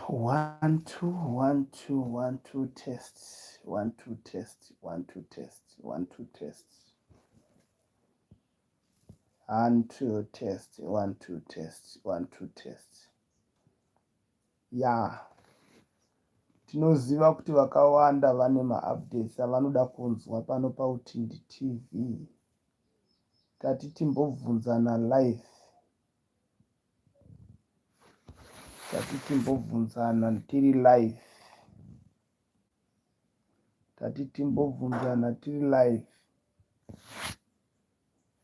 One, two, one, two, one, two, test. One, two, test. One, two, test. One, two, test. One, two, test. One, two, test. One, two, test. Ya, tinoziva kuti vakawanda vane maupdates avanoda kunzwa pano paUtindi TV. Tati timbobvunzana live. Tati timbobvunzana tiri live. Tati timbobvunzana tiri live.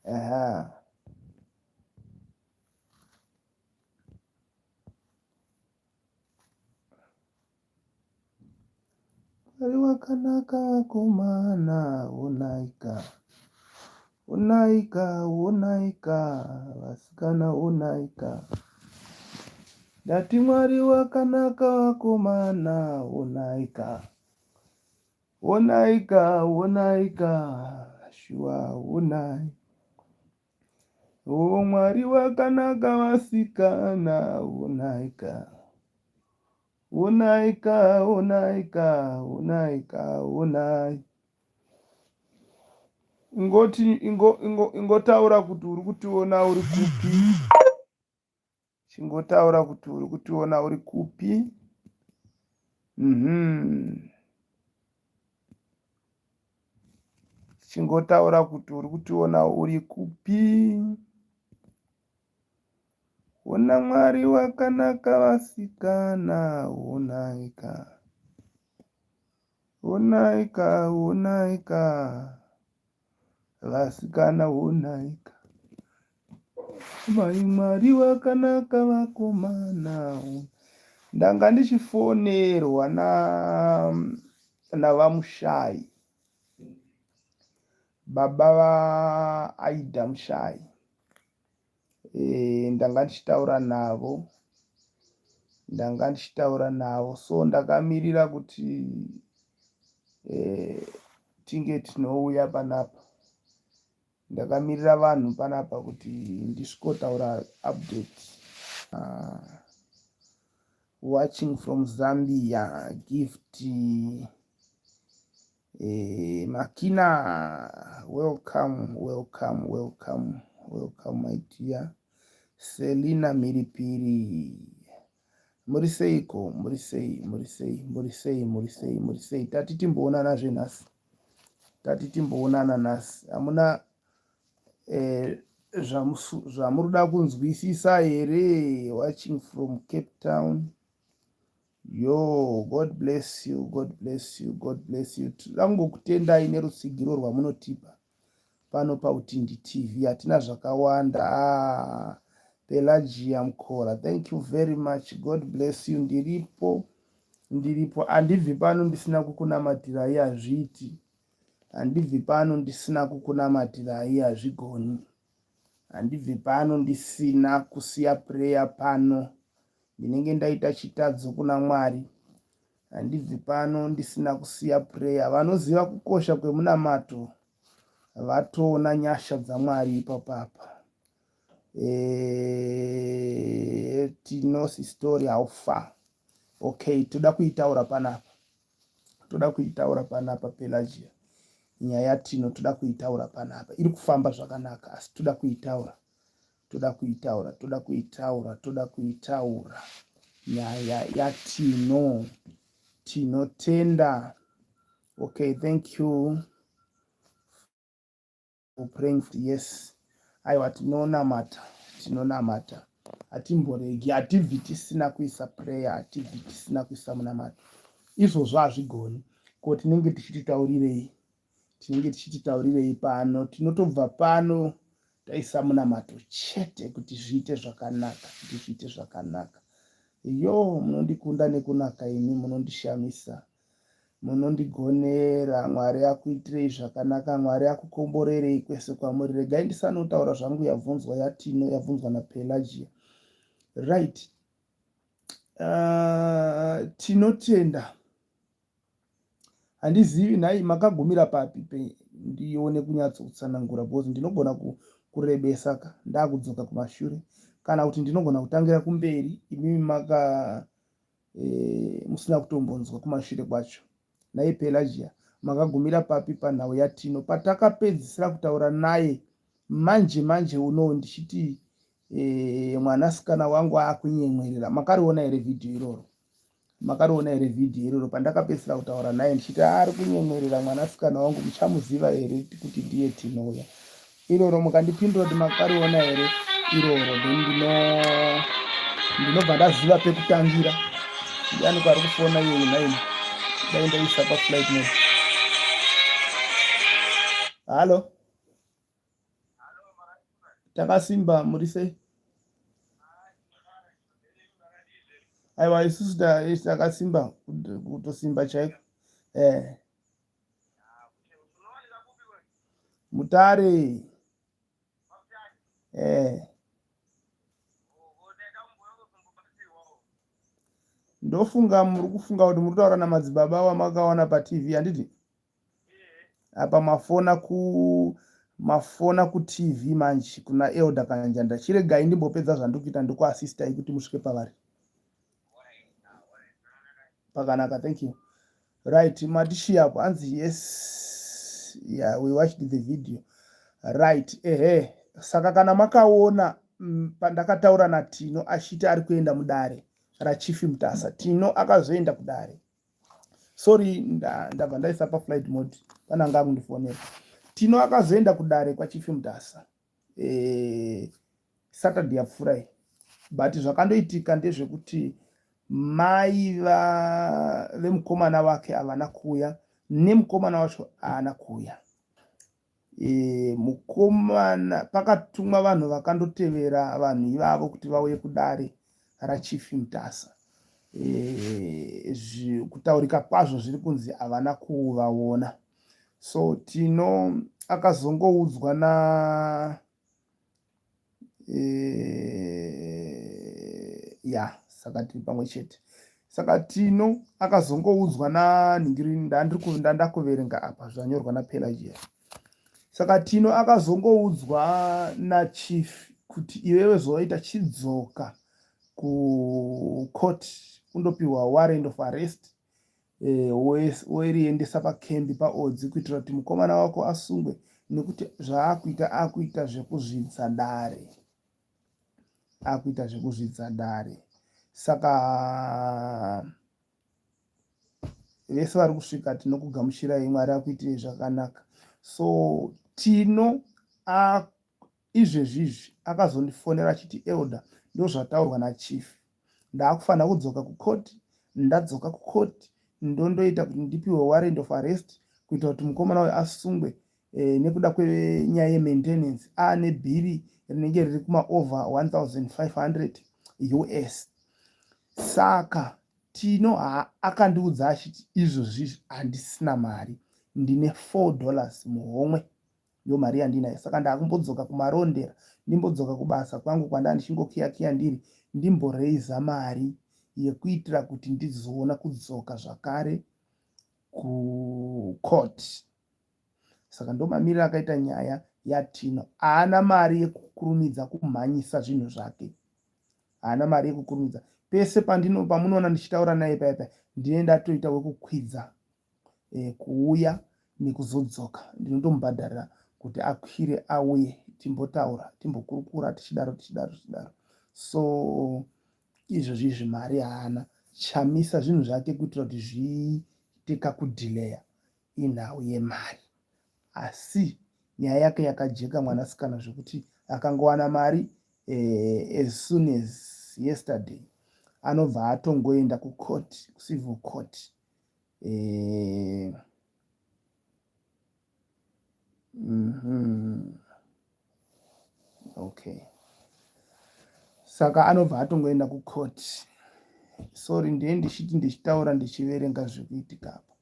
Ehe. Mwari wakanaka vakomana, onaika. Onaika, onaika, vasikana onaika. Ndati Mwari wakanaka vakomana, onaika. Onaika, onaika, shuwa onai. O Mwari wakanaka vasikana, onaika. Onaika, onaika, onaika, onai. Ingoti ingo ingo ingotaura kuti uri kutiona uri kupi. Chingotaura kuti uri kutiona uri kupi. Mhm. Chingotaura kuti uri kutiona uri kupi. Hona Mwari wakanaka vasikana, honaika. Honaika, honaika. Vasikana honaika. Mai Mwari wakanaka vakomana. Ndanga ndichifonerwa na navaMushayi. Baba vaAida Mushayi. E, ndanga ndichitaura navo ndanga ndichitaura navo so ndakamirira kuti e, tinge tinouya panapa ndakamirira vanhu panapa kuti ndisvikotaura update watching from Zambia gift Eh, Makina, welcome, welcome, welcome, welcome my dear. Selina Mhiripiri. Muri seiko, muri sei, muri sei, muri sei, muri sei, muri sei. Tati timboonana zvenhasi. Tati timboonana nhasi. Hamuna eh, zvamuri kunzwisisa here? Watching from Cape Town. Yoo God bless you, God bless you, God bless you. Tinoda kungokutendai nerutsigiro rwamunotipa pano paUtindi TV. Hatina zvakawanda. Ah, Pelagia Mkora, thank you very much. God bless you. Ndiripo, ndiripo. Handibvi pano ndisina kukunamatirai, hazviiti. Handibvi pano ndisina kukunamatirai, hazvigoni. Handibvi pano ndisina kusiya prayer pano. Ndinenge ndaita chitadzo kuna Mwari. Handibvi pano ndisina kusiya prayer. Vanoziva kukosha kwemunamato vatoona nyasha dzaMwari ipapapa. E, Tinosi story how far? Okay, toda kuitaura panapa. Toda kuitaura panapa Pelagia. Nyaya yaTino toda kuitaura panapa. Iri kufamba zvakanaka asi toda kuitaura. Toda kuitaura, toda kuitaura, toda kuitaura nyaya yaTino. Tinotenda. Okay, thank you for praying. Yes, aiwa tinonamata, tinonamata, hatimboregi, hatibvi tisina kuisa prayer, hatibvi tisina kuisa munamato. Izvozvo hazvigoni. Ko tinenge tichititaurirei? Tinenge tichititaurirei pano? Tinotobva pano taisa munamato chete kuti zviite zvakanaka, kuti zviite zvakanaka. Yo, munondikunda nekunaka imi, munondishamisa, munondigonera. Mwari akuitirei zvakanaka, Mwari akukomborerei kwese kwamuri. Regai ndisanotaura zvangu yabvunzwa yaTino, yabvunzwa naPelagia. Right. Tinotenda. Handizivi nhai makagumira papi pe ndione kunyatsotsanangura because ndinogona kurebesa ka ndakudzoka kumashure kana kuti ndinogona kutangira kumberi imimi maka. e, musina kutombonzwa kumashure kwacho. Nhai Pelagia, makagumira papi panhau yaTino? Patakapedzisira kutaura naye manje manje unowu ndichiti e, mwanasikana wangu akunyemwerera. Makariona here vhidhiyo iroro? Makariona here vhidhiyo iroro pandakapedzisira kutaura naye ndichiti ari kunyemwerera mwanasikana wangu muchamuziva here kuti ndiye Tino uya? Iroro mukandipindura kuti makariona here iroro then ndino ndinobva ndaziva pekutangira. Ndiani kwari kufona iyoyi nhaini? Dai ndaisa paflight mode. Hallo, takasimba, muri sei? Aiwa, isusu takasimba, kutosimba chaiko. Eh, Mutare. Eh, ndofunga muri kufunga kuti muri kutaura namadzibaba wamakaona paTV, handiti? Apa mafona ku mafona kuTV manje kuna Elder Kanjanda. Chiregai ndimbopedza zvandiri kuita, ndikuasistai kuti musvike pavari. Pakanaka, thank you. Right, matishiya apo hanzi yes, yeah, we watched the video. Right, ehe. Saka kana makaona pandakataura naTino achiti ari kuenda mudare raChief Mutasa, Tino akazoenda kudare. Sorry, ndabva ndaisa paflight mode, pane anga akundifonera. Tino akazoenda kudare kwaChief Mutasa Saturday yapfuura iyi, but zvakandoitika ndezvekuti mai vemukomana wake havana kuuya, nemukomana wacho haana kuuya. Mukomana pakatumwa vanhu vakandotevera vanhu ivavo kuti vauye kudare raChief Mutasa. Kutaurika kwazvo zviri kunzi havana kuvaona. So Tino akazongoudzwa na ya, saka tiri pamwe chete. Saka Tino akazongoudzwa nanhingirini, ndandakuverenga apa zvanyorwa naPelagia. Saka Tino akazongoudzwa nachief kuti iwewe zvawaita, chidzoka kucourt undopiwa warrant of arrest, woiriendesa pakembi paOdzi kuitira kuti mukomana wako asungwe, nekuti zvaakuita, akuita zvekuzvidza dare, akuita zvekuzvidza dare. Saka vese vari kusvika, tinokugamuchirai, Mwari akuitirei zvakanaka. So Tino izvezvi izvi akazondifonera achiti, "Elder, ndo zvataurwa nachief, ndaakufanira kudzoka kukoti. Ndadzoka kukoti, ndondoita kuti ndipiwe warrant of arrest kuitira kuti mukomana uyu asungwe nekuda kwenyaya yemaintenance. Aane bhiri rinenge riri kumaover 1500 US." Saka Tino akandiudza achiti izvozvi handisina mari, ndine $4 muhomwe, ndo mari yandinayo. Saka ndakumbodzoka kuMarondera, ndimbodzoka kubasa kwangu kwandaa ndichingokiyakiya ndiri, ndimboreiza mari yekuitira kuti ndizoona kudzoka zvakare kucourt. Saka ndo mamiriro akaita nyaya yaTino. Haana mari yekukurumidza kumhanyisa zvinhu zvake, haana mari yekukurumidza. Pese pandino pamunoona ndichitaura naye paya paya, ndine ndatoita wekukwidza kuuya nekuzodzoka. Ndinotomubhadharira kuti akwire auye, timbotaura, timbokurukura, tichidaro, tichidaro, tichidaro. So izvozvi izvi mari haana. Chamisa zvinhu zvake kuitira kuti zviite kakudhileya inhau yemari, asi nyaya yake yakajeka mwanasikana, zvekuti akangowana mari as soon as yesterday, anobva atongoenda kucourt, kucivil court. Okay, saka anobva atongoenda kucourt. Sorry, ndiye ndichiti ndichitaura ndichiverenga zvekuitika apa.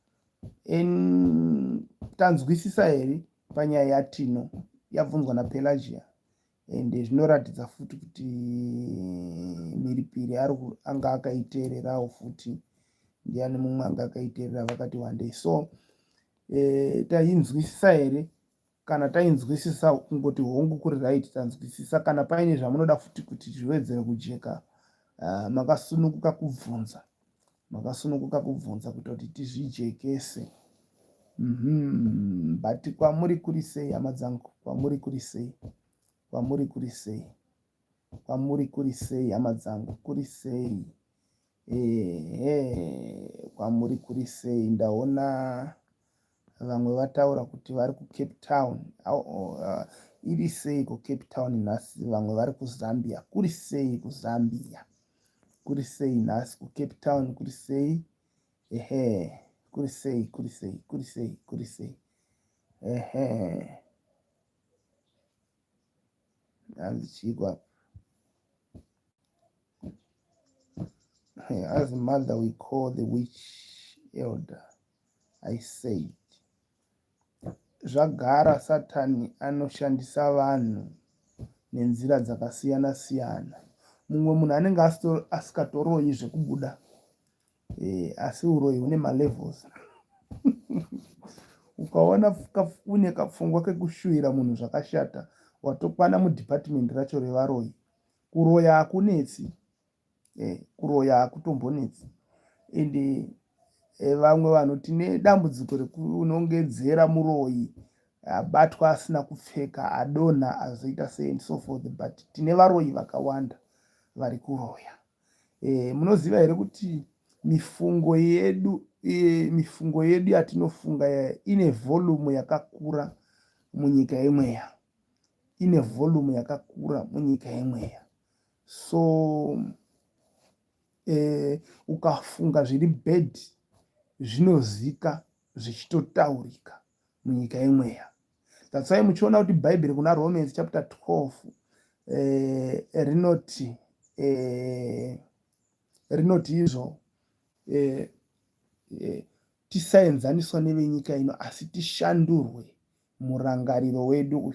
Tanzwisisa here panyaya yaTino yabvunzwa naPelagia? Ende zvinoratidza futi kuti Mhiripiri anga akaiteererawo futi. Ndiani mumwe anga akaiteerera? Vakati wandei. So tainzwisisa here? Kana tainzwisisa, kungoti hongu, kuri right, tanzwisisa. Kana paine zvamunoda futi kuti zviwedzere kujeka, makasununguka kubvunza. Makasununguka kubvunza kuita kuti tizvijekese. Mm -hmm. But kwamuri kuri sei hama dzangu? Kwamuri kuri sei? Kwamuri kuri sei? Kwamuri kuri sei hama dzangu? Kuri sei? Ehe, kwamuri kuri sei? Ndaona vamwe vataura kuti vari kuCape Town. Oh, iri sei kuCape Town nhasi? Vamwe vari kuZambia. Kuri sei kuZambia? Kuri sei nhasi kuCape Town? Kuri sei? Ehe, kuri sei? Kuri sei? Kuri sei? Kuri sei? Ehe. Hanzi chiiko apa? As mother we call the witch elder. I said. Zvagara Satani anoshandisa vanhu nenzira dzakasiyana siyana. Mumwe munhu anenge asikatoroyi zvekubuda e, asi uroyi hune malevels. Ukaona une kapfungwa kekushuwira munhu zvakashata watokwana mudepartment racho revaroyi. Kuroya hakunetsi. Eh, kuroya hakutombonetsi ende eh, vamwe vanhu tine dambudziko rekunongedzera muroyi abatwa asina kupfeka adonha azoita sei and so forth but tine varoyi vakawanda vari kuroya eh, munoziva here kuti mifungo yedu e, mifungo yedu yatinofunga ine volume yakakura munyika yemweya ine volume yakakura munyika yemweya so eh, ukafunga zviri bad zvinozika zvichitotaurika munyika yemweya. That's why muchiona kuti bhaibheri kuna Romans chapter 12 eh, rinoti eh, rinoti izvo eh, eh, tisaenzaniswa nevenyika ino asi tishandurwe murangariro wedu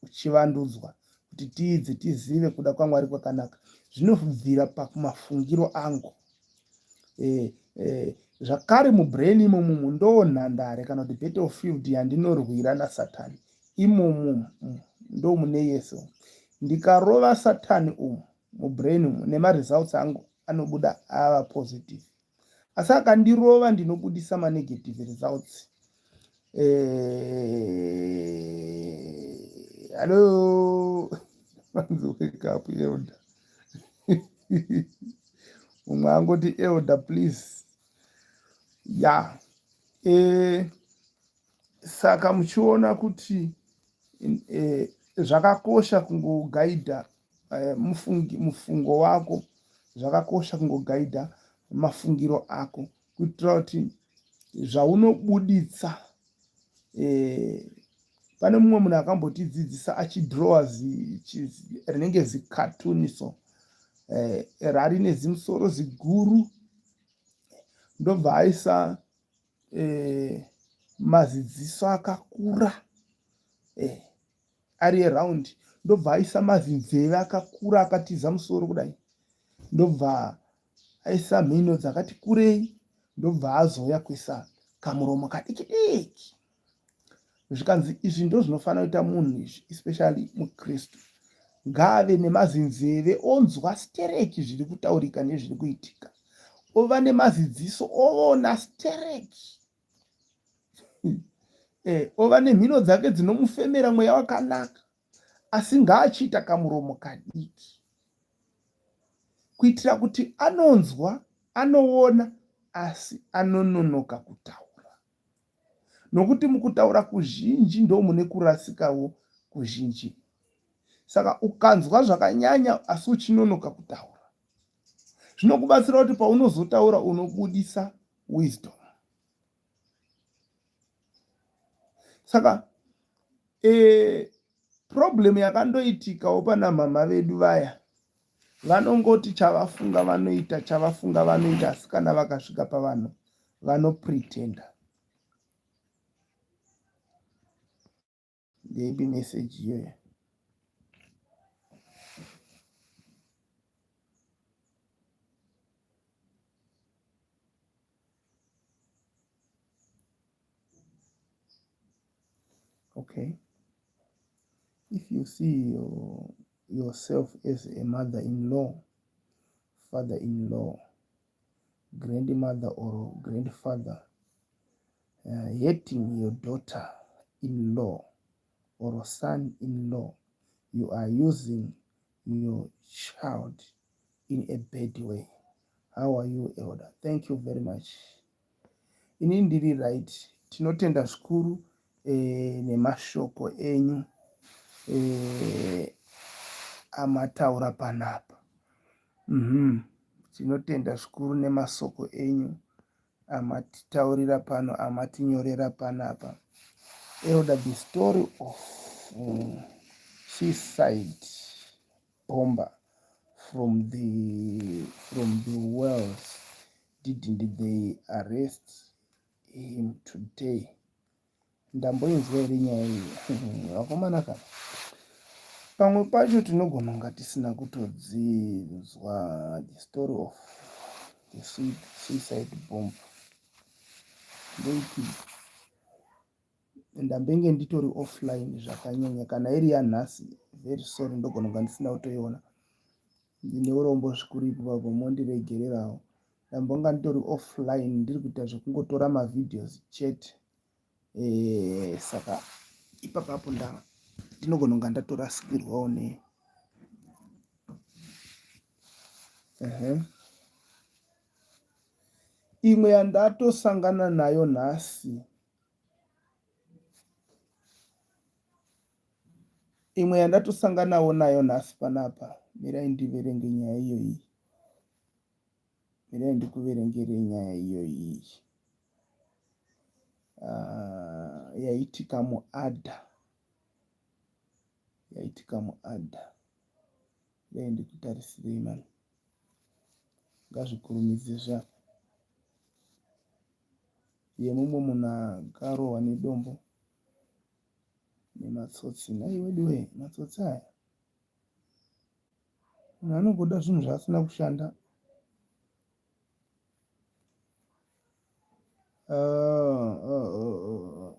uchivandudzwa kuti tiidze tizive kuda kwaMwari kwakanaka zvinobvira pakumafungiro angu e, e, zvakare mubrain imomumu ndo nhandare kana kuti battlefield yandinorwira nasatani imomu ndo mune yese ndikarova satani umu mubrain umu nemaresults angu anobuda ava positive asi akandirova ndinobudisa manegative results. Hallo vanzi wake up elder. Mumwe angoti elder please. Ya yeah. Saka muchiona kuti zvakakosha kungogaidha mufungo wako, zvakakosha kungogaidha mafungiro ako kuitira kuti zvaunobuditsa eh, pane mumwe munhu akambotidzidzisa achidrowa rinenge zikatuni so eh, rarine zimusoro ziguru ndobva aisa eh, mazidziso akakura eh, ari eround ndobva aisa mazinzeve akakura akatiza musoro kudai ndobva aisa mhino dzakati kurei ndobva azouya kuisa kamuromo kadiki diki zvikanzi izvi ndo zvinofanira kuita munhu izvi especially mukristu ngaave nemazinzeve onzwa stereki zviri kutaurika nezviri kuitika ova nemazidziso oona stereki eh, ova nemhino dzake dzinomufemera mweya wakanaka asi ngaachiita kamuromo kadiki kuitira kuti anonzwa anoona asi anononoka kutaura nokuti mukutaura kuzhinji ndo mune kurasikawo kuzhinji saka ukanzwa zvakanyanya asi uchinonoka kutaura zvinokubatsira kuti paunozotaura unobudisa wisdom saka e, problem yakandoitikawo pana mhamha vedu vaya vanongoti chavafunga vanoita chavafunga vanoita asi kana vakasvika pavanhu vanopretenda ndeipi message iyoyo okay if you see your, yourself as a mother-in-law father-in-law. grandmother or grandfather hating your daughter in law or son in law you are using your child in a bad way. How are you elder? Thank you very much. Ini ndiri right. Tinotenda zvikuru e, nemashoko enyu e, amataura panapa. Mm -hmm. Tinotenda zvikuru nemasoko enyu amatitaurira pano amatinyorera panapa. Elder, the story of suicide bomber from the from the wells didn't they arrest him today ndamboinzwa here nyaya iyi vakomana kana pamwe pacho tinogona kunga tisina kutodzinzwa the story of the suicide bomb ndoiti ndambenge nditori offline zvakanyanya kana iri yanhasi very sorry ndogona kunga ndisina kutoiona ndine urombo zvikuru ipapo mondiregererawo ndambonga nditori offline ndiri kuita zvekungotora mavideos chete e, saka ipapapo nda ndinogona kunga ndatorasikirwawo ne uh-huh. Imwe yandatosangana nayo nhasi imwe yandatosanganawo nayo nhasi panapa mirai ndiverenge nyaya iyoyi mirai ndikuverengere nyaya iyoyi uh, yaitika muadha yaitika muadha dai ndikutarisirei mani ngazvikurumidze zva yemumwe munhu akarohwa nedombo nematsotsi nhai weduwe matsotsi aya munhu anongoda zvinhu zvaasina kushanda ah, ah, ah,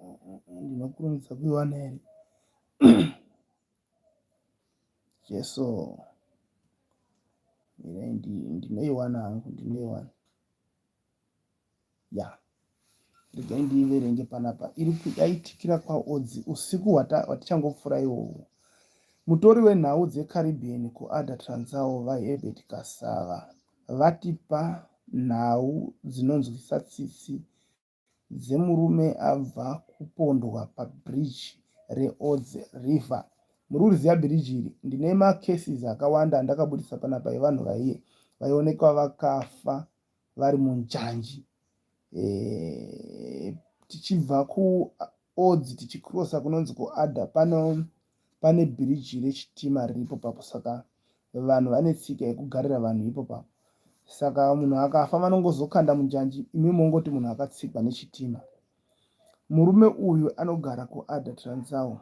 ndinokurumidza kuiwana here Jesu ndinoiwana hangu ndinoiwana ya regai ndiiverenge panapa iri yaitikira kwaodzi usiku hwatichangopfuura iwowo mutori wenhau dzecaribbean kuada transao vaherbert kasava vatipa nhau dzinonzwisa tsitsi dzemurume abva kupondwa pabridge reOdzi River. Muri kuriziva bhiriji iri? Ndine macases akawanda andakabudisa panapa evanhu vaiye vaionekwa vakafa vari munjanji e, tichibva kuOdzi tichikrosa kunonzi kuAdda pano pane bhiriji rechitima riripo papo saka vanhu vane tsika yekugarira vanhu ipo papo saka munhu akafa vanongozokanda munjanji imi mongoti munhu akatsikwa nechitima murume uyu anogara kuadda transau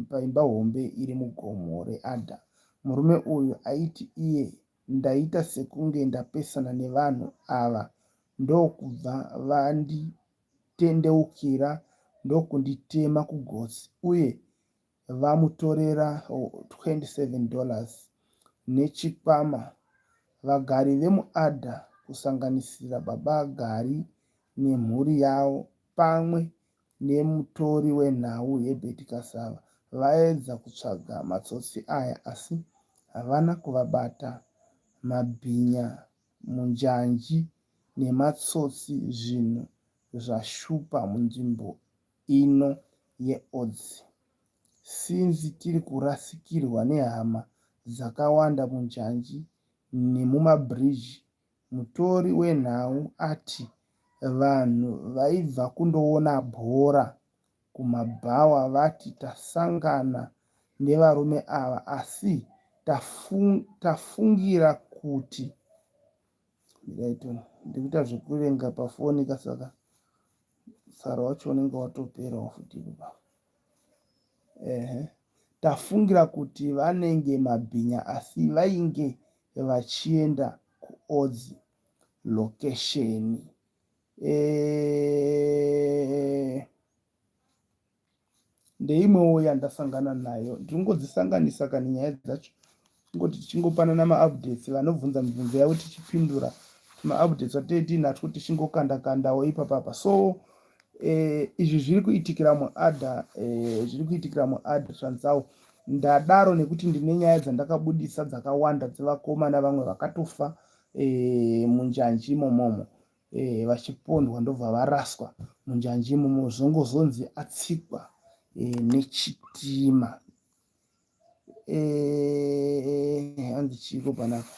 paimba hombe iri mugomo readda murume uyu aiti iye ndaita sekunge ndapesana nevanhu ava ndokubva vanditendeukira ndokunditema kugotsi uye vamutorera 27 dollars nechikwama. Vagari vemuAdda, kusanganisira Baba Gari nemhuri yavo pamwe nemutori wenhau Herbert Kasava vaedza kutsvaga matsotsi aya asi havana kuvabata. Mabhinya munjanji nematsotsi zvinhu zvashupa munzvimbo ino yeOdzi. Since tiri kurasikirwa nehama dzakawanda munjanji nemumabridge, mutori wenhau ati vanhu vaibva kundoona bhora kumabhawa vati tasangana nevarume ava asi tafungira kuti ndikuita zvekuverenga pafoni ka saka mutsara wacho unenge watoperawo futi ipapo ehe tafungira kuti vanenge mabhinya asi vainge vachienda kuodzi lokesheni e... ndeimwewo yandasangana nayo ndingodzisanganisa kani nyaya dzacho kungoti tichingopanana maupdates vanobvunza mibvunzo yavo tichipindura Tumaupdates atee tiinatwo tichingokanda kandawo ipapapa. So izvi zviri kuitikira muada zviri kuitikira muada Transau. Ndadaro nekuti ndine nyaya dzandakabudisa dzakawanda dzevakomana vamwe vakatofa munjanji imomomo vachipondwa ndobva varaswa munjanji imomo zvongozonzi atsikwa nechitima. Hanzi chiiko panapa?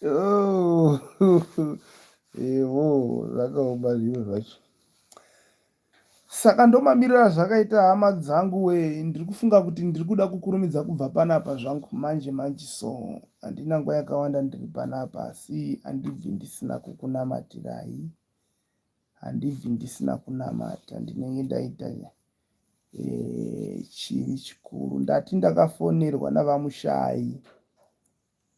Oh, evo zvakaoma zviro zvacho. Saka ndomamiriro azvakaita hama dzangu we ndiri kufunga kuti ndiri kuda kukurumidza kubva panapa zvangu manje manje so handina nguva yakawanda ndiri panapa asi handibvi ndisina kukunamatirai handibvi ndisina kunamata ndinenge ndaita e, chivi chikuru ndati ndakafonerwa navamushayi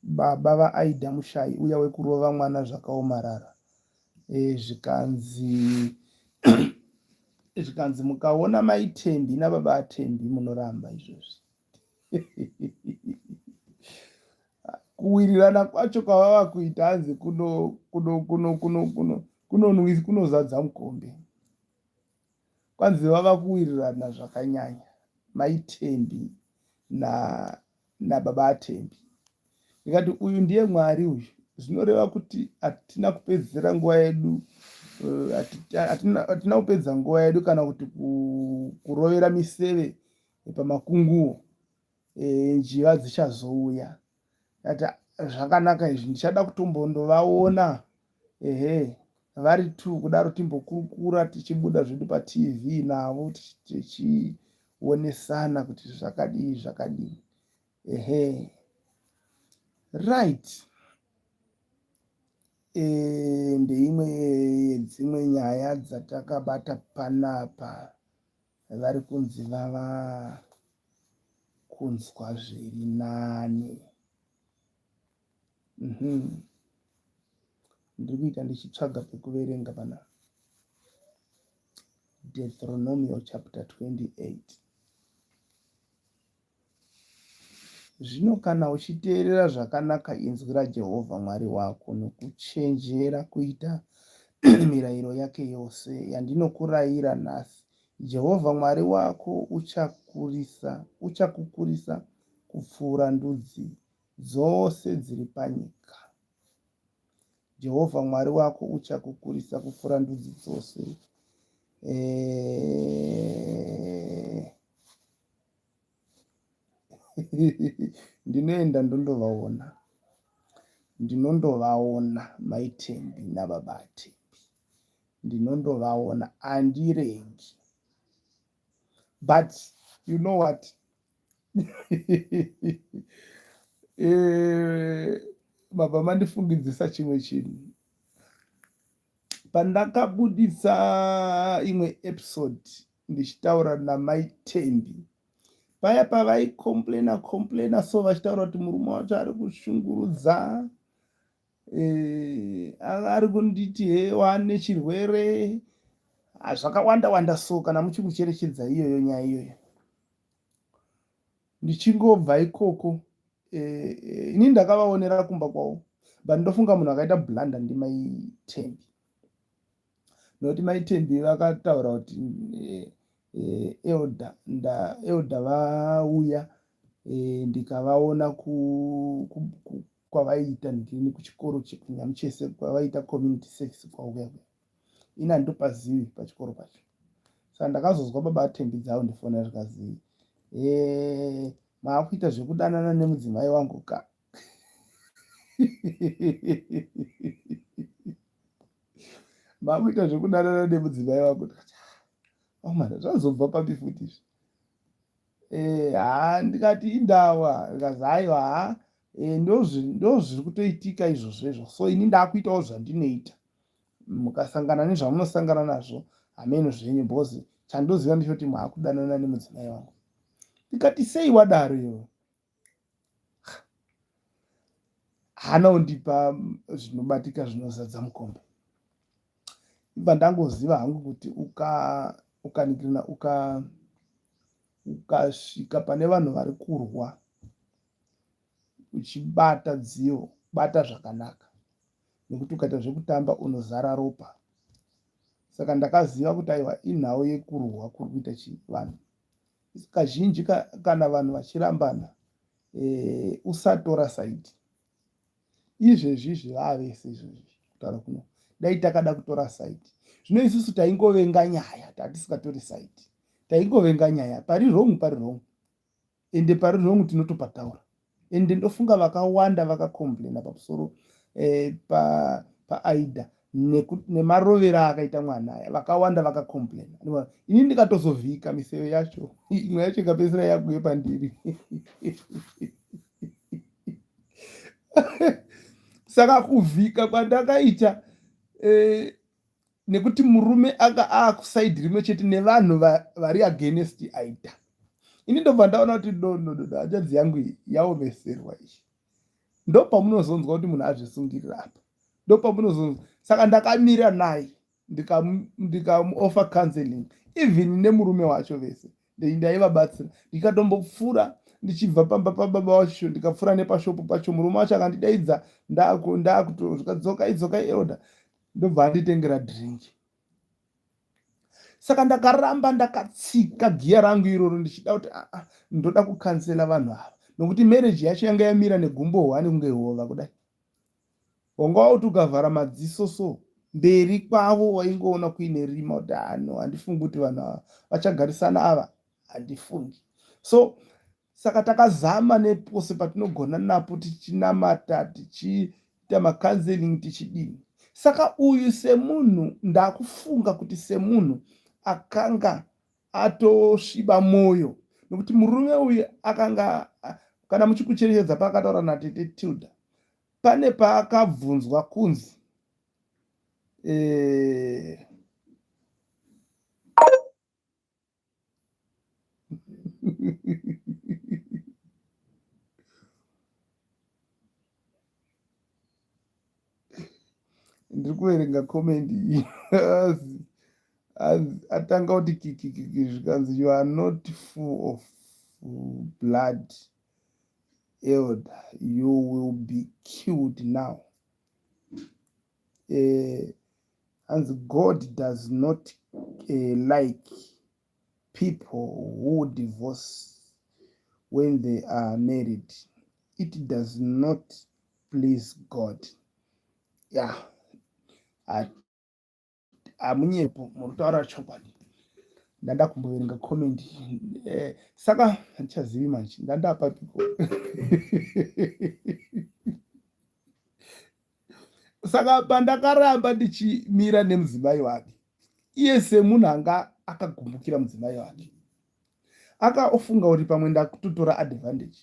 Baba vaAida Mushayi uya wekurova mwana zvakaomarara zvikanzi zvikanzi mukaona mai Thembi nababa aThembi munoramba izvozvi. Kuwirirana kwacho kwavava kuita hanzi kuno kuno kuno kuno kuno kunonwisa kunozadza mukombe. Kwanzi vava kuwirirana zvakanyanya mai Thembi na nababa aThembi. Ndikati uyu ndiye Mwari uyu. Zvinoreva kuti hatina kupedzera nguva yedu hatina kupedza nguva yedu kana kuti kurovera miseve pamakunguo njiva dzichazouya. Ndati zvakanaka izvi ndichada kutombondovaona ehe vari two kudaro timbokurukura tichibuda zvedu paTV navo tichionesana kuti zvakadii zvakadii ehe right e, ndeimwe yedzimwe nyaya dzatakabata panapa vari kunzi vava kunzwa zviri nani mm -hmm. Ndiri kuita ndichitsvaga pekuverenga pana Deuteronomio chapter 28. Zvino kana uchiteerera zvakanaka inzwi raJehovha Mwari wako nokuchenjera kuita mirayiro yake yose yandinokurayira nhasi, Jehovha Mwari wako uchakurisa, uchakukurisa kupfuura ndudzi dzose dziri panyika. Jehovha Mwari wako uchakukurisa kupfuura ndudzi dzose. Eh, ndinoenda ndondovaona, ndinondovaona mai Thembi nababa Thembi, ndinondovaona, andiregi. But you know what? Eh, baba mandifungidzisa chimwe chinhu pandakabuditsa imwe episode ndichitaura namai Thembi paya pavaicomplaina complaina so vachitaura kuti murume wacho ari kushungurudza eh, ari kunditi he wane chirwere zvakawanda wanda so kana muchikucherechedza iyoyo nyaya iyoyo Ndichingobva ikoko eh, eh, ini ndakavaonera kumba kwavo but ndofunga munhu akaita blunder ndimai Thembi nokuti mai Thembi vakataura kuti eh, eh, elder nda elder vauya eh, ndikavaona ku, ku, ku, kwavaiita ndini kuchikoro chekunyamuchese kwavaiita community service kwavo kuya kuya ini handitopazivi pachikoro pacho saka ndakazozwa baba aThembi dzavo ndifonera zvikazi e, maakuita zvekudanana nemudzimai wangu ka maakuita zvekudanana nemudzimai wangu ndikati omana oh zvazobva papi futi izvi Eh, haa ndikati indawa ndikazi haiwa haa eh, ndozviri kutoitika izvozvo izvo so ini ndakuitawo zvandinoita mukasangana nezvamunosangana nazvo hameno zvenyu because chandoziva ndechoti maakudanana nemudzimai wangu ndikati sei wadaro iwe haana kundipa zvinobatika zvinozadza mukombe. Ndobva ndangoziva hangu kuti uka ukanikirina uka ukasvika pane vanhu vari kurwa uchibata dziyo bata zvakanaka nekuti ukaita zvekutamba unozara ropa. Saka ndakaziva kuti aiwa inhau yekurwa kuri kuita chivanhu. Kazhinji kana vanhu vachirambana e, usatora saidi. Izvezvi izvi vaavese izvezvi kutaura kuno dai takada kutora side zvino isusu taingovenga nyaya tatisingatori side taingovenga nyaya pari wrong pari wrong ende pari wrong tinotopataura ende ndofunga vakawanda vakacomplaina pamusoro eh, pa paaida nemarovero aakaita mwana aya vakawanda vakacomplaina ini ndikatozovhika miseve yacho imwe yacho ikapedzisira yaguye pandiri saka kuvhika kwandakaita eh, nekuti murume anga aakusaidi rimwe chete nevanhu vari against aida ini ndobva ndaona kuti no no no hanzvadzi yangu iyi yaomeserwa iyi ndopamunozonzwa kuti munhu azvisungirira apa ndopamunozonzwa saka ndakamira naye ndikamuoffer ndika counseling even nemurume wacho vese ndaivabatsira ndikatombopfuura ndichibva pamba pababa wacho ndikapfuura nepashopo pacho murume wacho akandidaidza ndakutozvikadzoka idzoka elder ndobva anditengera drink saka ndakaramba ndakatsika giya rangu iroro ndichida kuti aa ah, ah, ndoda kukansela vanhu ava nokuti marriage yacho yanga yamira negumbo hwani kunge hova kudai Wanga wauti ukavhara madziso so mberi kwavo waingoona kuine rima kuti ano ah, handifungi kuti vanhu ava vachagarisana ava handifungi. So saka takazama nepose patinogona napo tichinamata tichiita macounseling tichidini. Saka uyu semunhu ndakufunga kuti semunhu akanga atosviba mwoyo nokuti murume uyu akanga kana muchikucherechedza paakataura natete Tilda Pane paakabvunzwa kunzi eh, ndiri kuverenga comment iyi atanga kuti kikikiki zvikanzi you are not full of blood Elder, you will be killed now. Eh, hanzi God does not like people who divorce when they are married. It does not please God. Yeah. Hamunyepo muri kutaura chokwadi. Ndanda kumboverenga comment eh, saka handichazivi manje ndandapapiko saka pandakaramba ndichimira nemudzimai wake iye semunhu anga akagumbukira mudzimai wake akaofunga kuti pamwe ndakutotora advantage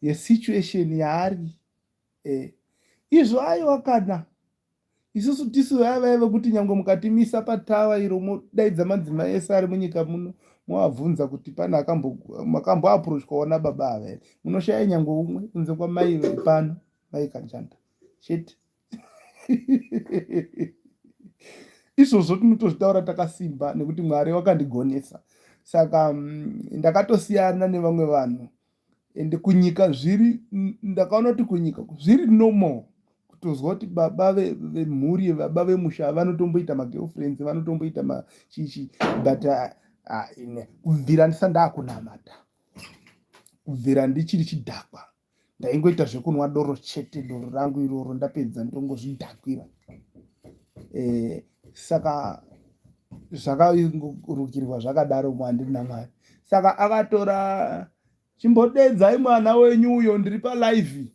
yesituation yaari eh, izvo aiwa kana Isusu tisu vaya vaya vekuti nyangwe mukatimisa patawa iro modaidza madzimai ese ari munyika muno movabvunza kuti pane makamboaprochwawo nababa ava here munoshaya nyangwe umwe kunze kwamai vepano mai Kanjanda chete. Izvozvo tinotozvitaura takasimba nekuti Mwari wakandigonesa saka ndakatosiyana nevamwe vanhu ende kunyika zviri ndakaona kuti kunyika zviri normal kutozwa kuti baba vemhuri baba vemusha vanotomboita magirlfriends vanotomboita machichi but uh, kubvira ndisa ndakunamata kubvira ndichiri chidhakwa ndaingoita zvekunwa doro chete doro rangu iroro ndapedza ndongozvidhakwira eh, saka zvakarukirwa zvakadaro mwandiri namwari saka akatora chimbodedzai mwana wenyu uyo ndiri palive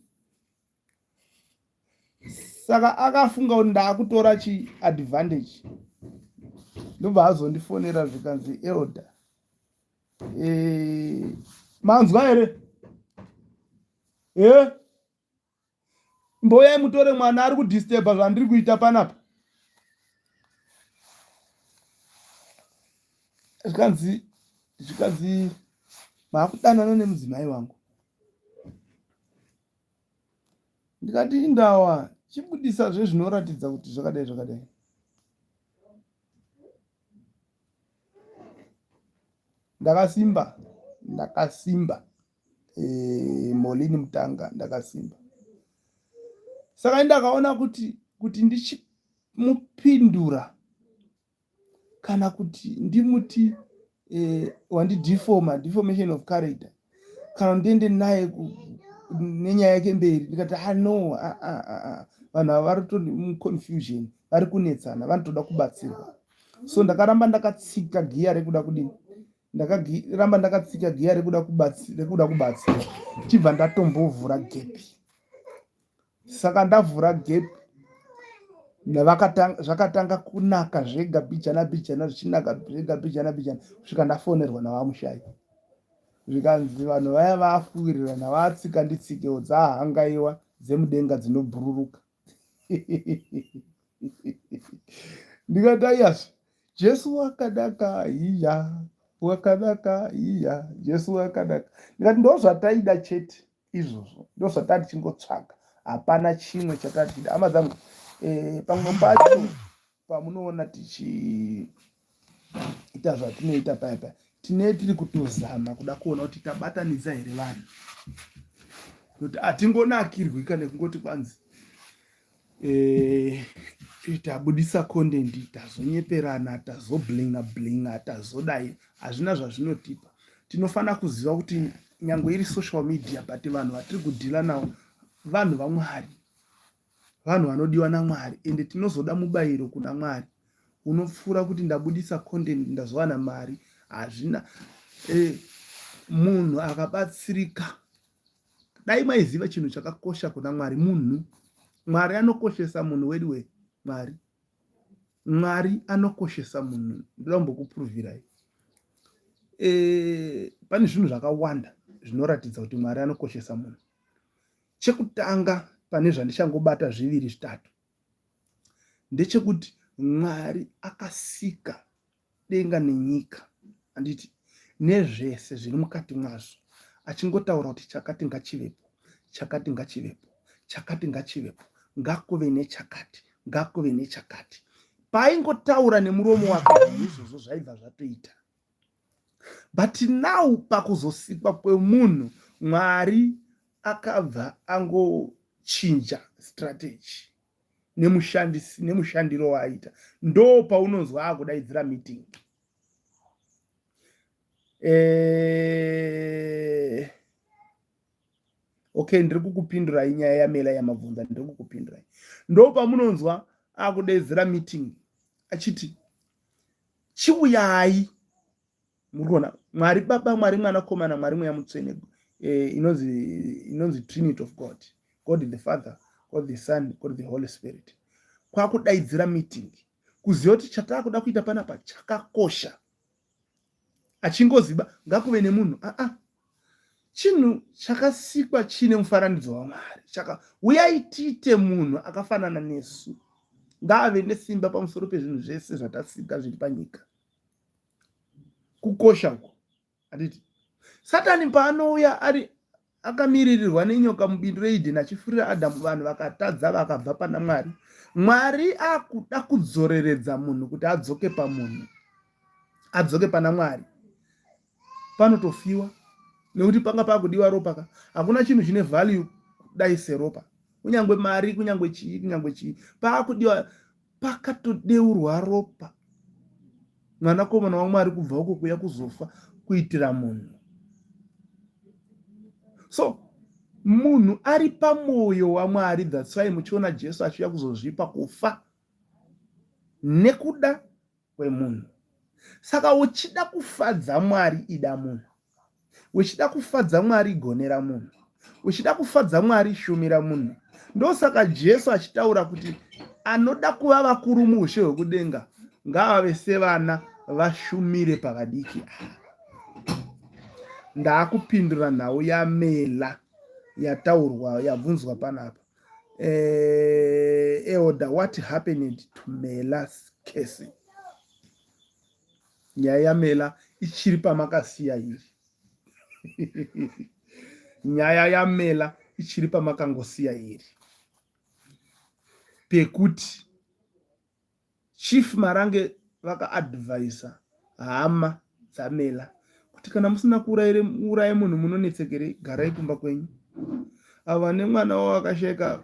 saka akafunga kuti ndaakutora chiadvantage ndobva azondifonera zvikanzi elder e, manzwa here e? Mboyai mutore mwana ari kudisturba zvandiri kuita panapa. Zvikanzi zvikanzi maakudanana nemudzimai wangu. Ndikati indawa chibudisa zvezvinoratidza kuti zvakadai zvakadai. Ndakasimba, ndakasimba. E, Molini Mutanga, ndakasimba. Saka ndakaona kuti kuti ndichimupindura kana kuti ndimuti wandidefoma, deformation of character, kana ndiende naye nenyaya yake mberi, ndikati, ah, no, ah, ah, ah, ah. Vanhu ava vari kutori muconfusion, vari kunetsana, vanotoda kubatsirwa. So ndakaramba ndakatsika giya rekuda kudini, ndakaramba ndakatsika giya rekuda kubatsira, chibva ndatombovhura gap. Saka ndavhura gap, zvakatanga kunaka zvega bhijana bhijana, zvichinaka zvega bhijana bhijana, kusvika ndafonerwa navamushai, zvikanzi vanhu vaya vafuwirirana, vatsika nditsikewo, dzahangaiwa dzemudenga dzinobhururuka. Ndikati, aiyazve, Jesu wakanaka, iya wakanaka, iya Jesu wakanaka. Ndikati, ndo zvataida chete izvozvo, ndo zvatati tichingotsvaga, hapana chimwe chatati tichida. Hama dzangu, pamwe pacho pamunoona tichiita zvatinoita paya paya, tinee tiri kutozama kuda kuona kuti tabatanidza here vanhu, kuti hatingonakirwi kana kungoti kwanzi tabudisa content, tazonyeperana, tazoblinga blinga, tazodai, hazvina zvazvinotipa. Tinofanira kuziva kuti nyange iri social media, but vanhu vatiri kudhila navo vanhu vaMwari, vanhu vanodiwa naMwari, ende tinozoda mubayiro kuna Mwari unopfuura kuti ndabudisa content ndazowana mari. Hazvina. Munhu akabatsirika, dai maiziva chinhu chakakosha kuna Mwari, munhu. Mwari anokoshesa munhu wedu we. Mwari anokoshesa munhu. Ndoda kumbokupuruvhirai. Pane zvinhu zvakawanda zvinoratidza kuti Mwari anokoshesa munhu. Chekutanga pane zvandichangobata zviviri zvitatu ndechekuti Mwari akasika denga nenyika, handiti, nezvese zviri mukati mwazvo, achingotaura kuti chakati ngachivepo, chakati ngachivepo, chakati ngachivepo, ngakuve nechakati, ngakuve nechakati. Paaingotaura nemuromo wake, zvinhu izvozvo zvaibva zvatoita. But now pakuzosikwa kwemunhu, Mwari akabva angochinja strategy nemushandiro waaita. Ndo paunonzwa akudaidzira meeting. Okay, ndiri kukupindurai nyaya yamela yamabvunza, ndiri kukupindurai. Ndo pamunonzwa akudaidzira meeting achiti, chiuyai. Muri kuona Mwari Baba, Mwari Mwanakomana, Mwari Mweya Mutsvene, inonzi Trinity of God, God the Father, God the Son, God the Holy Spirit, kwakudaidzira meeting kuziva kuti chataakuda kuita panapa chakakosha. Achingoziva ngakuve nemunhu, aa chinhu chakasikwa chiine mufananidzo waMwari, chaka uyai tiite munhu akafanana nesu, ngaave nesimba pamusoro pezvinhu zvese zvatasika zviri panyika. Kukosha uko, handiti? Satani paanouya ari akamiririrwa nenyoka mubindu reEdheni, achifurira Adhamu, vanhu vakatadza, vakabva pana Mwari. Mwari akuda kudzoreredza munhu kuti adzoke pamunhu, adzoke pana Mwari. Panotofiwa nekuti panga pakudiwa ropa ka. Hakuna chinhu chine value kudai seropa, kunyange mari, kunyange chii, kunyange chii. Paakudiwa, pakatodeurwa ropa, Mwanakomana waMwari kubva uko kuya kuzofa kuitira munhu. So munhu ari pamwoyo waMwari. That's why muchiona Jesu achiuya kuzozvipa kufa nekuda kwemunhu. Saka uchida kufadza Mwari, ida munhu. Uchida kufadza Mwari, gonera munhu. Uchida kufadza Mwari, shumira munhu. Ndosaka Jesu achitaura kuti anoda kuva vakuru muushe hwekudenga ngavave sevana, vashumire pavadiki. Ndaakupindura nhau yamela yataurwa, yabvunzwa panapa. Elder, what happened to Mela's case? Nyaya yaMela ichiri pamakasiya iri. Nyaya yaMela ichiri pamakangosiya iri, pekuti Chief Marange vakaadvisa hama dzaMela. But kana musina kuuraya munhu munonetsekerei? Garai kumba kwenyu. Ava nemwana wavo akashaika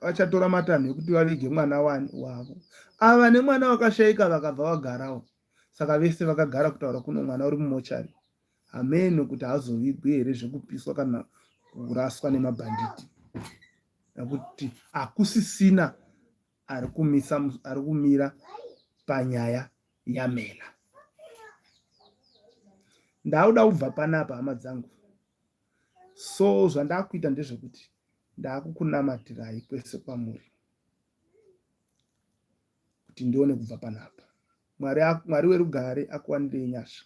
vachatora matanho ekuti vavige mwana wavo. Ava nemwana wakashaika vakabva vagarawo. Saka vese vakagara kutaura kuno mwana uri mumochari. Hameno kuti haazovigwi here zvekupiswa kana kuraswa nemabhanditi. Nekuti hakusisina ari kumisa ari kumira panyaya yaMela. Ndakuda kubva panapa hama dzangu. So zvandakuita ndezvekuti ndakukunamatirai kwese kwamuri kuti ndione kubva panapa. Mwari, Mwari werugare akuwanirei nyasha.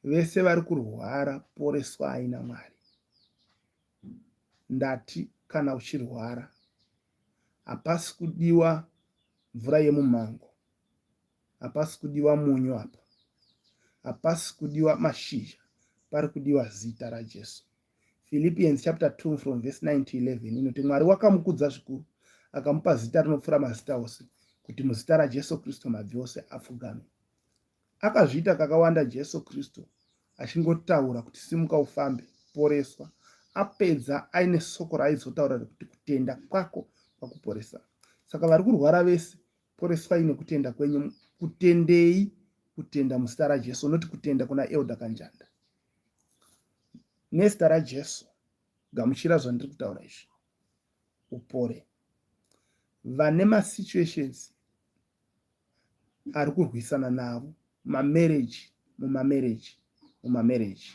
Vese vari kurwara poreswai naMwari. Ndati kana uchirwara hapasi kudiwa mvura yemumhango, hapasi kudiwa munyu apa, hapasi kudiwa mashizha, pari kudiwa zita raJesu. Philippians chapter 2 from verse 9 to 11 inoti Mwari wakamukudza zvikuru akamupa zita rinopfuura mazita ose, kuti muzita raJesu Kristu mabvi ose apfugame. Akazviita kakawanda Jesu Kristu achingotaura kuti simuka ufambe, poreswa. Apedza aine soko raaizotaura rekuti kutenda kwako kwakuporesa. Saka vari kurwara vese poreswai nekutenda kwenyu, kutendei kutenda muzita raJesu, not kutenda kuna Elder Kanjanda. Nezita raJesu gamuchira zvandiri kutaura izvi upore. Vane masituations ari kurwisana navo mamarriage mumamarriage mumamarriage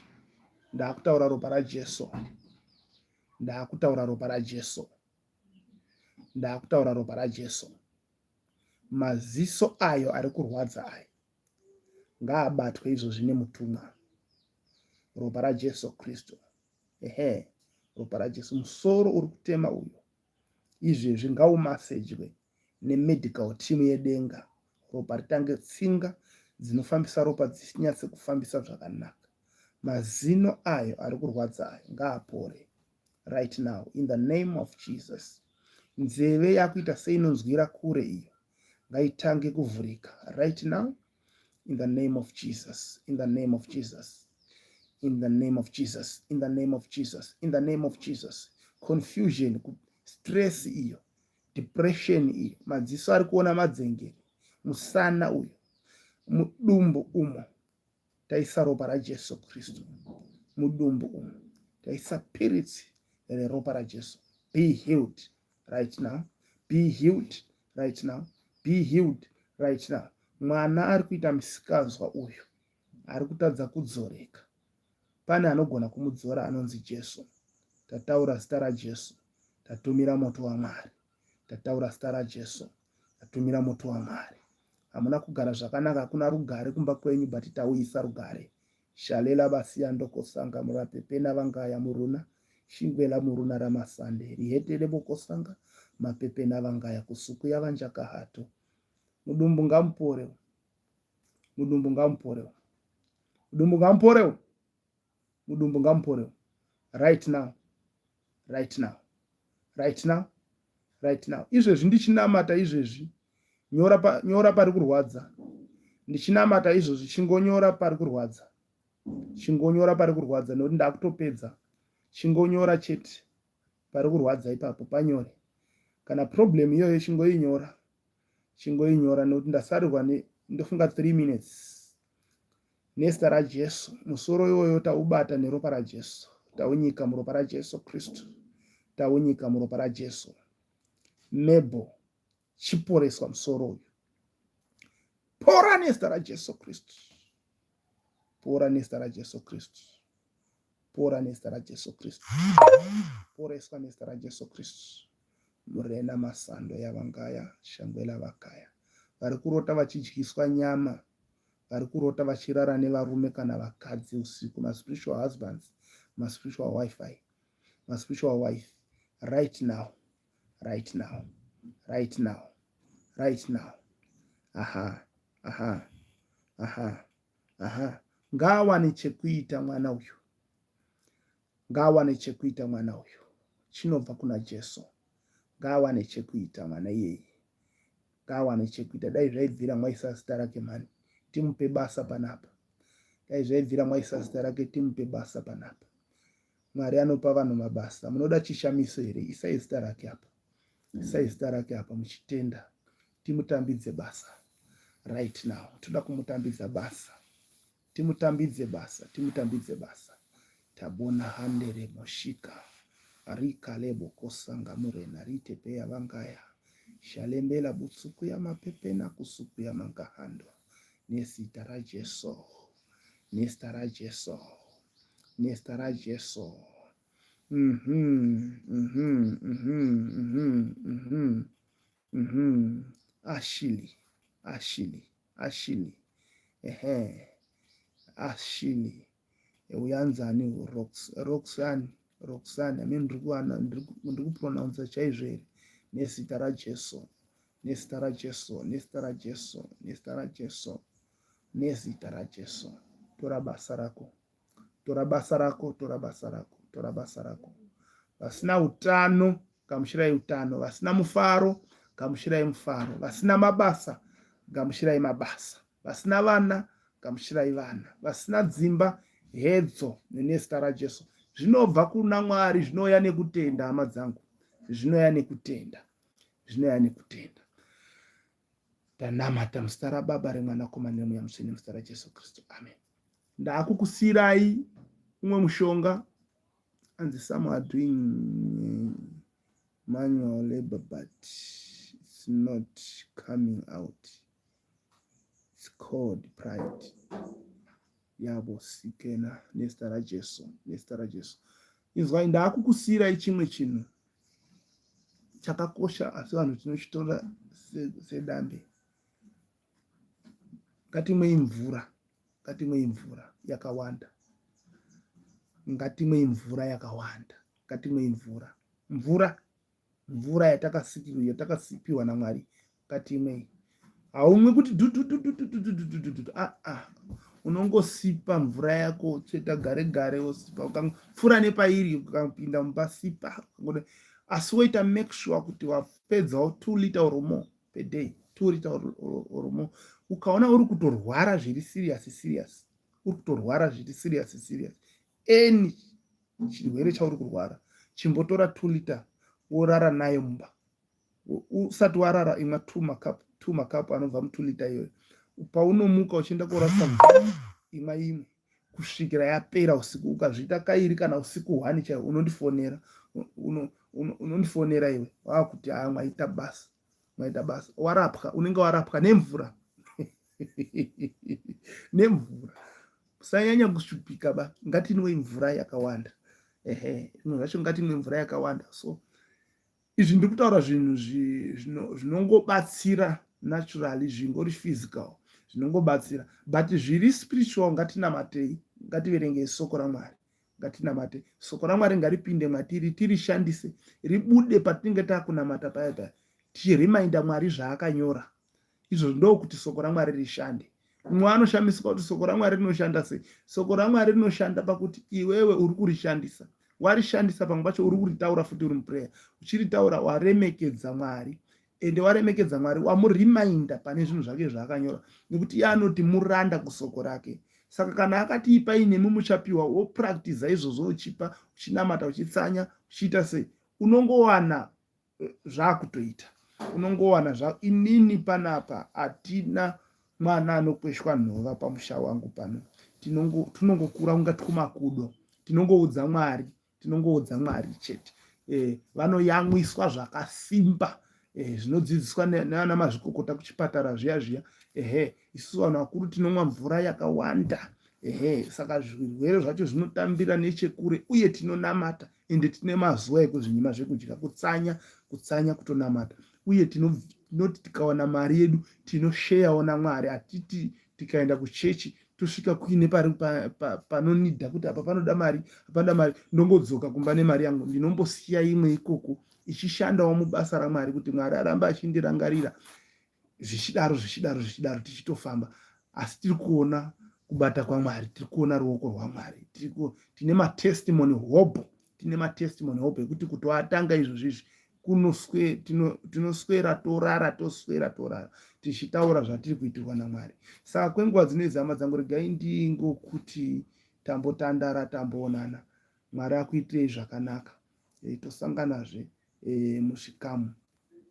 ndakutaura ropa raJesu, ndakutaura ropa raJesu, ndakutaura ropa raJesu. Maziso ayo ari kurwadza ayo ngaabatwe izvozvi nemutumwa, ropa raJesu Kristu. Ehe, ropa raJesu. Musoro uri kutema uyo izvezvi ngaumasejwe nemedical team yedenga, ropa ritange, tsinga dzinofambisa ropa dzinyatse kufambisa zvakanaka. Mazino ayo ari kurwadza ayo ngaapore right now in the name of Jesus. Nzeve yakuita seinonzwira kure iyo ngaitange kuvhurika right now in the name of Jesus, in the name of Jesus, in the name of Jesus, in the name of Jesus, in the name of Jesus. Confusion, stress iyo, depression iyo, madziso ari kuona madzengere, musana uyo, mudumbu umo taisa ropa raJesu Kristu, mudumbu umo taisa piritsi reropa raJesu. Be healed right now, be healed right now, be healed right now. Mwana ari kuita misikanzwa uyu ari kutadza kudzoreka, pane anogona kumudzora anonzi Jesu. Tataura zita raJesu, tatumira moto waMwari. Tataura zita raJesu, tatumira moto waMwari. Hamuna kugara zvakanaka, hakuna rugare kumba kwenyu, but tauyisa rugare. Shalela basiya ndokosanga murapepena vangaya muruna shingwela muruna ramasande rihetele bokosanga mapepena vangaya kusuku yavanjakahato. Mudumbu ngamupore, mudumbu ngamupore, mudumbu ngamupore, mudumbu ngamupore right now, right now, right now, right now. Izvezvi ndichinamata izvezvi, nyora, pa, nyora pari kurwadza. Ndichinamata izvozvi, chingonyora pari kurwadza, chingonyora pari kurwadza, nekuti ndakutopedza. Chingonyora chete pari kurwadza ipapo, panyore. Kana problem iyoyo chingoinyora, chingoinyora, nekuti ndasarirwa ndofunga 3 minutes. Nezita raJesu, musoro iwoyo taubata neropa raJesu, taunyika muropa raJesu Kristu, taunyika muropa raJesu. Mebo chiporeswa musoro uyu, pora nezita raJesu Kristu, pora nezita raJesu Kristu, pora nezita raJesu Kristu, poreswa nezita raJesu Kristu. Murena masando yavangaya shangwela vakaya vari kurota vachidyiswa nyama, vari kurota vachirara nevarume kana vakadzi usiku, maspiritual husbands, maspiritual wifi, maspiritual wife, right now, right now, right now, right now. Aha, aha, aha, aha. Ngaawane chekuita mwana uyu, ngaawane chekuita mwana uyu, chinobva kuna Jesu. Ngaawane chekuita mwana iyeye, ngaawane chekuita. Dai zvaibvira mwaisa zita rake mhani, timupe basa panapa. Dai zvaibvira mwaisa zita rake timupe basa panapa. Mwari anopa vanhu mabasa. Munoda chishamiso here? Isai zita rake apa. Isai zita rake apa muchitenda. Timutambidze basa right now. Toda kumutambidza basa. Timutambidze basa. Timutambidze basa. Tabona handere moshika. Rika lebo kosanga murena rite peya vangaya. Shalembela butsuku ya mapepena kusuku ya mangahando. Nezita raJesu. Nezita raJesu. Nezita raJesu. Mhm, mhm, mhm, mhm, mhm, mhm. Ashili, Ashili, Ashili. Ehe. Ashili. Uyanzani Rox, Roxanne, Roxanne. I mean ndiri kuwana ndiri kupronounce chaizvo here nezita raJesu. Nezita raJesu, nezita raJesu, nezita raJesu, nezita raJesu. Tora basa rako. Tora basa rako, tora basa rako, tora basa rako. Vasina utano, gamuchirai utano. Vasina mufaro, gamuchirai mufaro. Vasina mabasa, gamuchirai mabasa. Vasina vana, gamuchirai vana. Vasina dzimba, hedzo nezita raJesu. Zvinobva kuna Mwari, zvinouya nekutenda, hama dzangu. Zvinouya nekutenda. Zvinouya nekutenda. Tanamata muzita raBaba, reMwanakomana neMweya Mutsvene, muzita raJesu Kristu. Amen. Ndakukusiyirai umwe mushonga anzi some are doing manual labor but it's not coming out. It's called pride. Yabo sikena nezita raJesu, nezita raJesu. Inzwai, ndakukusiyirai chimwe chinhu chakakosha asi vanhu tinochitora sedambe. Ngatimwei mvura, ngatimwei mvura yakawanda. Ngatimwei mvura yakawanda. Ngatimwei mvura. Mvura, mvura yatakasikirwa, yatakapiwa naMwari. Ngatimwei. Haumwi kuti dududududududududu. Ah ah. Unongosipa mvura yako wotsveta gare gare wosipa. Ukapfuura nepairi ukapinda mumba sipa. Asi woita make sure kuti wapedzawo 2 liter or more per day. 2 liter or more. Ukaona uri kutorwara zviri serious serious. Uri kutorwara zviri serious serious. Any chirwere chauri kurwara chimbotora 2 liter worara nayo mumba. Usati warara imwa 2 makapu, 2 makapu anobva mu 2 liter iyoyo. Paunomuka uchienda korasa mvura imwa imwe kusvikira yapera usiku. Ukazviita kairi kana usiku 1 chaiwo unondifonera. Unondifonera iwe wakuti haa mwaita basa. Mwaita basa. Warapwa, unenge warapwa nemvura. Nemvura. Usanyanya kushupika ba. Ngatinwei mvura yakawanda. Ehe, zvimwe zvacho ngatinwe mvura yakawanda. So izvi ndiri kutaura zvinhu zvinongobatsira naturally, zvingori physical zvinongobatsira, but zviri spiritual ngatinamatei, ngativerengei soko raMwari, ngatinamate. Soko raMwari ngaripinde mwatiri, tirishandise, ribude patinenge takunamata paya paya, tichirimainda Mwari zvaakanyora. Izvozvo ndokuti soko raMwari rishande. Mumwe anoshamisika kuti soko raMwari rinoshanda sei. Soko raMwari rinoshanda pakuti iwewe uri kurishandisa. Warishandisa pamwe pacho uri kuritaura futi uri muprayer. Uchiritaura waremekedza Mwari. Ende waremekedza Mwari, wamurimainda pane zvinhu zvake zvaakanyora. Nekuti iye anoti muranda kusoko rake. Saka kana akati ipai nemi muchapiwa, wopractiza izvozvo uchipa, uchinamata, uchitsanya, uchiita sei, unongowana zvakutoita. Unongowana zva inini panapa hatina mwana anokweshwa nhova pamusha wangu pano. Tinongokura kunga twumakudo. Tinongoudza Mwari, tinongoudza Mwari chete. Vanoyamwiswa zvakasimba zvinodzidziswa nana mazvikokota kuchipatara zviya zviya. Ehe, isusu vanhu vakuru tinomwa mvura yakawanda. Ehe, saka zvirwere zvacho zvinotambira nechekure uye tinonamata ende tine mazuva ekuzvinyima zvekudya, kutsanya, kutsanya, kutonamata. Uye tinoti tikawana mari yedu tinosheyawo naMwari. Hatiti tikaenda kuchechi tosvika kuine panonidha kuti apa panoda mari, panoda mari, ndongodzoka kumba nemari yangu. Ndinombosiya imwe ikoko ichishandawo mubasa raMwari kuti Mwari arambe achindirangarira. Zvichidaro, zvichidaro, zvichidaro tichitofamba. Asi tiri kuona kubata kwaMwari, tiri kuona ruoko rwaMwari. Tine matestimony hobho, tine matestimony hobho ekuti kutoatanga izvozvi izvi Tinoswera torara, toswera torara tichitaura zvatiri kuitirwa naMwari. Saka kwenguva dzino idzi, hama dzangu, regai ndingokuti tambotandara, tamboonana. Mwari akuitirei zvakanaka. Tosanganazve muzvikamu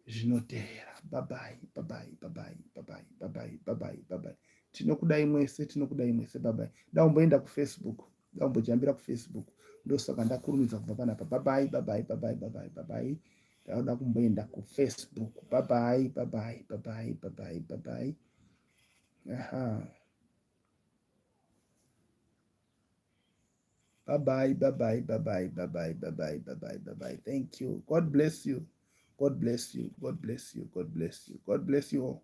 zvinotevera. Bye bye, bye bye, bye bye, bye bye, bye bye, bye. Tinokudai mwese, tinokudai mwese. Bye bye. Daumboenda kuFacebook, daumbojambira kuFacebook, ndosaka ndakurumidza kubva panapa. Bye bye, bye bye, bye bye, bye bye, bye. Ndauda kumboenda kuFacebook. Bye bye, bye bye, bye bye, bye bye, bye bye. Aha, bye bye, bye bye, bye bye, bye bye, bye bye, bye bye, bye bye. Thank you. God bless you. God bless you. God bless you. God bless you. God bless you all.